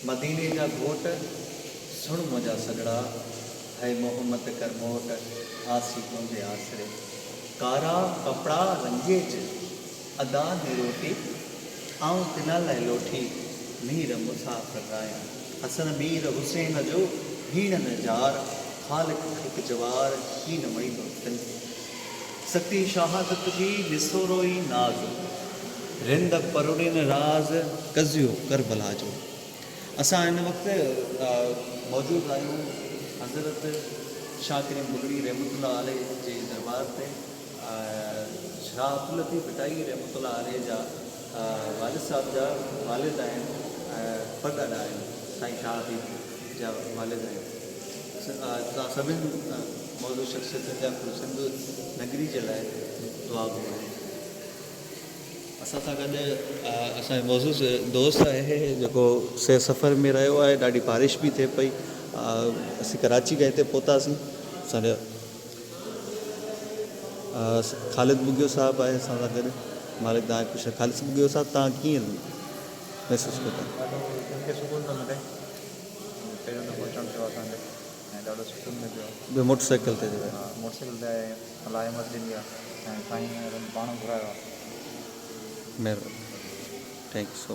مديني جا گهوٽ، سڻ منهنجا سڏڙا، هي محمد ڪر موٽ، عاصي تنهنجي آسري. ڪارا ڪپڙا رنگيج، ادا نروٽي، آئون تنھن لاء لوٺي، مير مسافر رايان. حسن مير حسين جو، ڀيڻ نه جار، خالق هڪ جوار، ڪين مڙيندو تن کي. ستي شهادت جي، نسورو ئي ناز. رند پروڙين راز، قضيو ڪربلا جو. اسان هن وقت موجود آهيون حضرت شاهه ڪريم بگڙي رحمة الله عليه جي دربار تي. شاهه عبداللطيف ڀٽائي رحمة الله عليه جا والد صاحب جا والد آهن ۽ پڙڏاڏا آهن سائين شاهه حبيب جا والد آهن. توهان سڀن موضوع شخصيتن جا سنڌ نگري جي لاء دعا گو آهيون. اسان سان گڏ اسان جو معزز دوست آهي جيڪو سير سفر ۾ رهيو آهي ڏاڍي بارش به ٿئي پئي اسين ڪراچي کان هتي پهتاسين اسان جا خالد ٻگهيو صاحب آهي اسان سان گڏ مالڪ تان خوش خالد ٻگهيو صاحب تان ڪيئن محسوس ڪيو ٿا؟ ڏاڍو دل کي سڪون ٿو ملي پهريون دفعو اچڻ ٿيو اسان جو ۽ ڏاڍو سڪون مليو. ٻيو موٽر سائيڪل تي ها موٽر سائيڪل تي آيا آهيون الله همت ڏني آهي ۽ سائين رن پاڻ گهرايو آهي. مهرباني thank you so much.